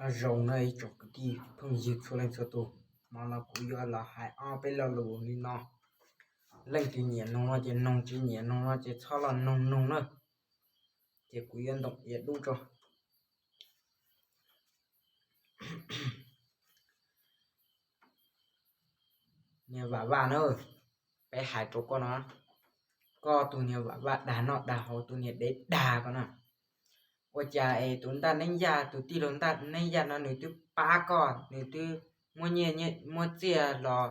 Nyob zoo na ib tsoom kwv tij phooj ywg txhua leej txhua tus, hmo no kuv yuav los hais ob peb lo lus li no. Leej twg nyiam noog no ces noog, tsis nyiam noog no ces txhob los noog noog na. Ces kuv yuav ntoom iav dub tso. Niag Vam Vaj na, peb hais rau koj no, koj tus niag Vam Vaj dag noj dag haus, tus niag dev dag ko na. Ua cas es tus Ntaj Neeb Yaj, tus tij laug Ntaj Neeb Yaj no nws twb pab koj, nws twb muab nyiaj muab txiaj los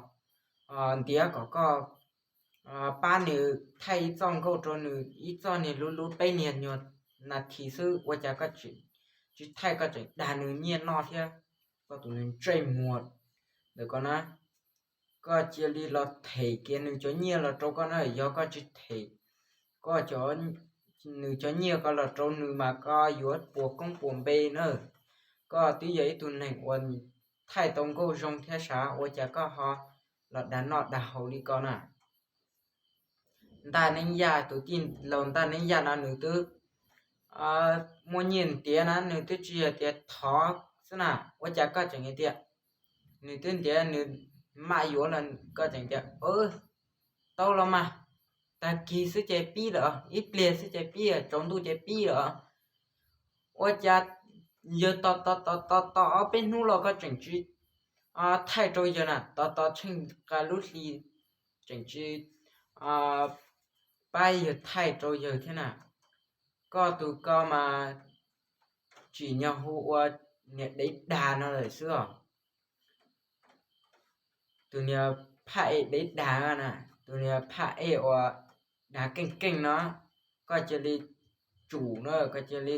ntiav kom koj pab nws thaij ib txoj nkauj rau nws, ib txoj niag lub lub peb niag nyuag nas this xwb, ua cas koj tsis thaij, koj tseem dag nws nyiaj noj thiab? Koj tus niag ntsej muag ntawm ko na, koj cia li los them kiag nws cov nyiaj los rau koj na. Yog koj tsis them koj, nws cov nyiaj ko los rau nws mas koj yuav puas koob puas npe na. Koj twb yog ib tug neeg uas thaij tau nkauj zoo thiab sav, ua cas koj ho los dag noj dag haus li ko na? Ntaj Neeb Yaj, tus tij laug Ntaj Neeb Yaj no nws twb muaj nyiaj ntiav na, nws twb tsis yog tias thov xwb na, ua cas koj tseem tias nws twb ntiav nws mam yuav los koj tseem tias tau los mas, tag kis xwb ces pib lawm, ib pliag xwb ces pib, tsaus ntuj ces pib lawm. Ua cas yawg tos tos tos tos tos ob peb hnub los koj tseem tsis thaij rau yawg na, tos tos tsheej qa lub hli tseem tsis pab yawg thaij rau yawg thiab na. Koj tus ko mas tsim nyog hu ua niag dev dag no lawm xwb os. Tus niag phaj ej dev dag na, tus niag phaj ej uas dag keej keej no, koj cia li tsum na, koj cia li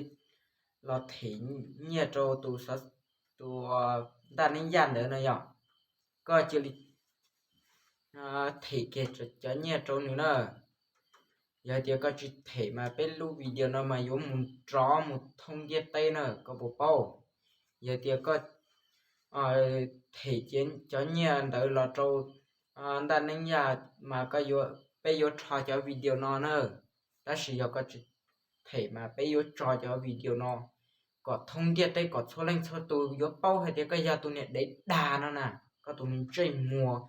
los them nyiaj rau tus xov, tus Ntaj Neeb Yaj ntawd no yog, koj cia li them kiag cov nyiaj rau nws na. Yog tias koj tsis them mas peb lub video no mas yuav mus rov mus thoob ntiaj teb na, koj puas paub? Yog tias koj them cov nyiaj ntawd los rau Ntaj Neeb Yaj mas peb yuav rho cov video no na. Tab sis yog koj tsis them mas peb yuav tso cov video no kom thoob ntiaj teb, kom txhua leej txhua tus yuav paub hais tias koj yog tus niag dev dag no na, koj tus niag ntsej muag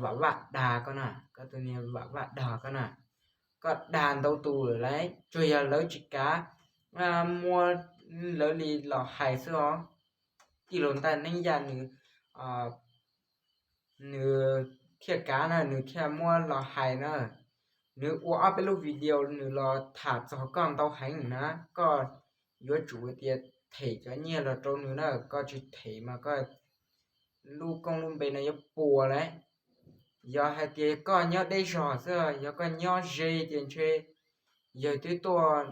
Vam Vaj dag ko na, koj tus niag Vam Vaj dag ko na. Koj dag ntau tus lawm lauj, tsuas yog lawv tsis kav muab lawv li los hais xwb os. Tij laug Ntaj Neeb Yaj nws, nws thiaj kav na, nws thiaj muab los hais na. Nws ua ob peb lub video nws los tham txog koj ntau heev na, koj yuav tsum tias them cov nyiaj los rau nws na, koj tsis them mas koj lub koob lub npe no yuav puas lauj. Yog hais tias koj nyob deb zog xwb, yog koj nyob ze ces ntshe yawg twb tuaj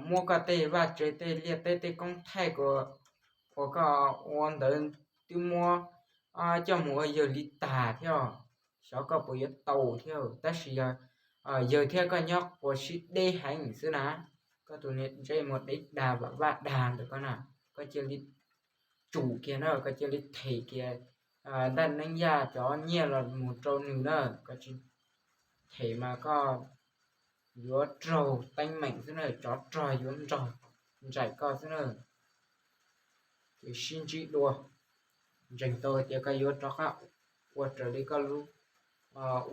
muab koj tej vaj tse tej liaj teb tej koob thaij uas koj ua ntawd twb muab coj mus ua yawg li tag thiab, xyov koj puas yuav tau thiab. Tab sis yog yawg thiab koj nyob quas sib deb heev xwb na, koj tus niag ntsej muag dev dag Vam Vaj dag ntawm koj na, koj cia li tsum kiag na, koj cia li them kiag Ntaj Neeb Yaj cov nyiaj los mus rau nws na, koj tsis them mas koj yuav raug teeb meem xwb na, tsov rog yuav nrog nraim koj xwb na. Ces sib ntsib dua, ntseeg tau hais tias koj yuav rov qab ua raws li koj lub,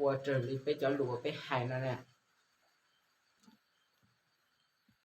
ua raws li peb cov lus uas peb hais no na.